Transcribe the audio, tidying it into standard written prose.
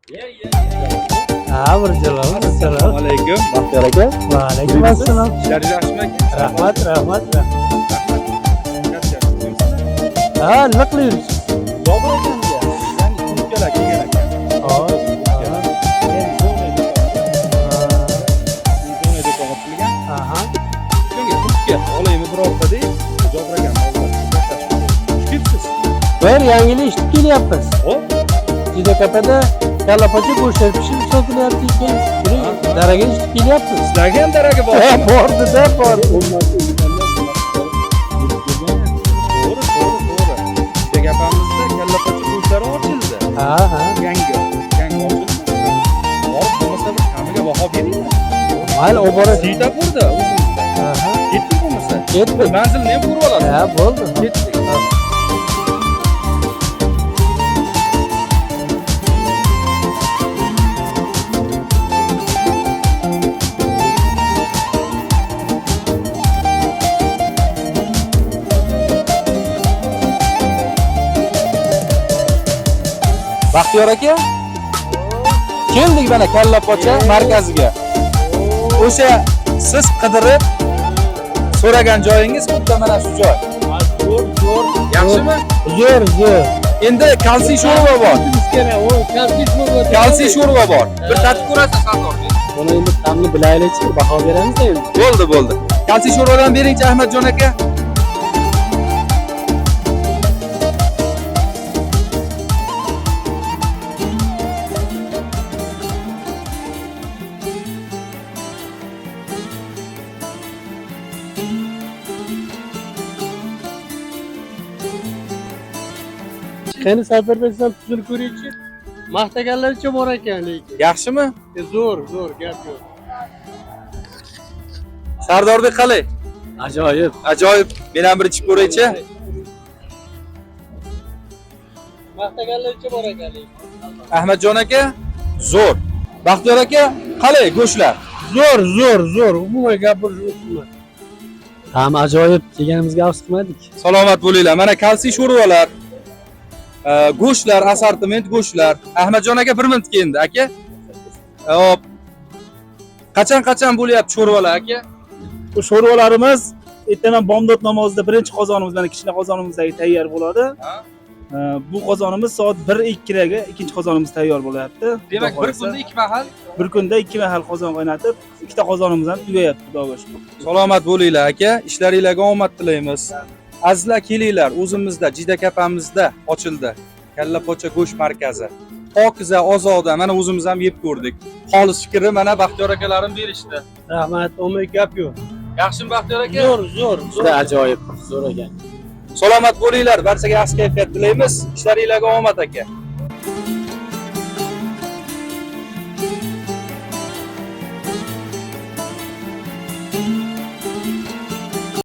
Ha, bir jalol. Assalomu alaykum. Baxtiyor aka. Va alaykum assalom. Ishlaringiz yaxshimi aka? Rahmat, rahmat. Ha, nima qilyapsiz? Bobur akamga yangi kurtkalar kelgan ekan. Hop. Endi zo'rli do'kon. Zo'rli do'kon ochilgan. Aha. Shunga kurtka olaymi birorta deb Jobir akam oldilar. Tushibsiz. Bir yangilik eshitib kelyapmiz. Hop. Jidakapada kallapocha go'shtlar pishirib sotilyapti ekan. Shuni daraga eshitib kelyapmiz. Sizlarga ham daragi bor. Ha, bordi-da, bor. To'g'ri, to'g'ri, to'g'ri. Jidakapamizda kallapocha go'shtlari ochildi. Ha, ha. Yangi, yangi ochildi. Borib bo'lmasa bir kamiga baho beringlar. Mayli, olib borasiz. Svetoforda o'zimizda. Aha. Ketdik bo'lmasa. Ketdik. Manzilni ham ko'rib olasiz. Ha, bo'ldi. Ketdik. Baxtiyor aka, keldik mana Kallapocha markaziga. O'sha siz qidirib so'ragan joyingiz xuddi mana shu joy. Zo'r, zo'r. Yaxshimi? Zo'r, zo'r. Endi kalsiy sho'rva bor. Kerak, o kalsiy sho'rva. Kalsiy sho'rva bor. Bir tatib ko'rasiz, Sardorbek. Buni endi ta'mini bilaylikchi, baho beramiz endi. Bo'ldi, bo'ldi. Kalsiy sho'rvadan beringchi Ahmadjon aka. Qani Sardor sen tuzini ko'ringchi. Maqtaganlaricha bor ekan lekin. Yaxshimi? Zo'r, zo'r, gap yo'q. Sardorbek qalay? Ajoyib. Ajoyib. Men ham bir ichib ko'raychi. Maqtaganlaricha bor ekan lekin. Ahmadjon aka, zo'r. Baxtiyor aka, qalay go'shtlar? Zo'r, zo'r, zo'r. Umuman gapirish o'tma. Ta'mi ajoyib. Kelganimizga afsus qilmadik. Salomat bo'linglar. Mana kalsiy sho'rvalar, go'shtlar, assortiment go'shtlar. Ahmadjon aka bir minutga endi, aka. Hop. Qachon-qachon bo'lyapti sho'rvalar, aka? Bu sho'rvalarimiz ertaman bomdod namozida birinchi qozonimiz mana kichkina qozonimizdagi tayyor bo'ladi. Ha. Bu qozonimiz soat 1-2larga ikkinchi qozonimiz tayyor bo'lyapti. Demak, Xudo bir xohlasa. kunda ikki mahal. Bir kunda ikki mahal qozon qaynatib, ikkita qozonimiz ham tugayapti, Xudoga shukur. Salomat bo'linglar aka. Ishlaringlarga omad tilaymiz. Azizlar kelinglar, o'zimizda Jidakapamizda ochildi. Kallapocha go'sht markazi. Pokiza, ozoda, mana o'zimiz ham yeb ko'rdik. Xolis fikri mana Baxtiyor akalarim berishdi. Rahmat, umuman gap yo'q. Yaxshimi Baxtiyor aka? Zo'r, zo'r, zo'r. Juda ajoyib. Zo'r ekan. Salomat bo'linglar, barchaga yaxshi kayfiyat tilaymiz. Ishlaringlarga omad aka.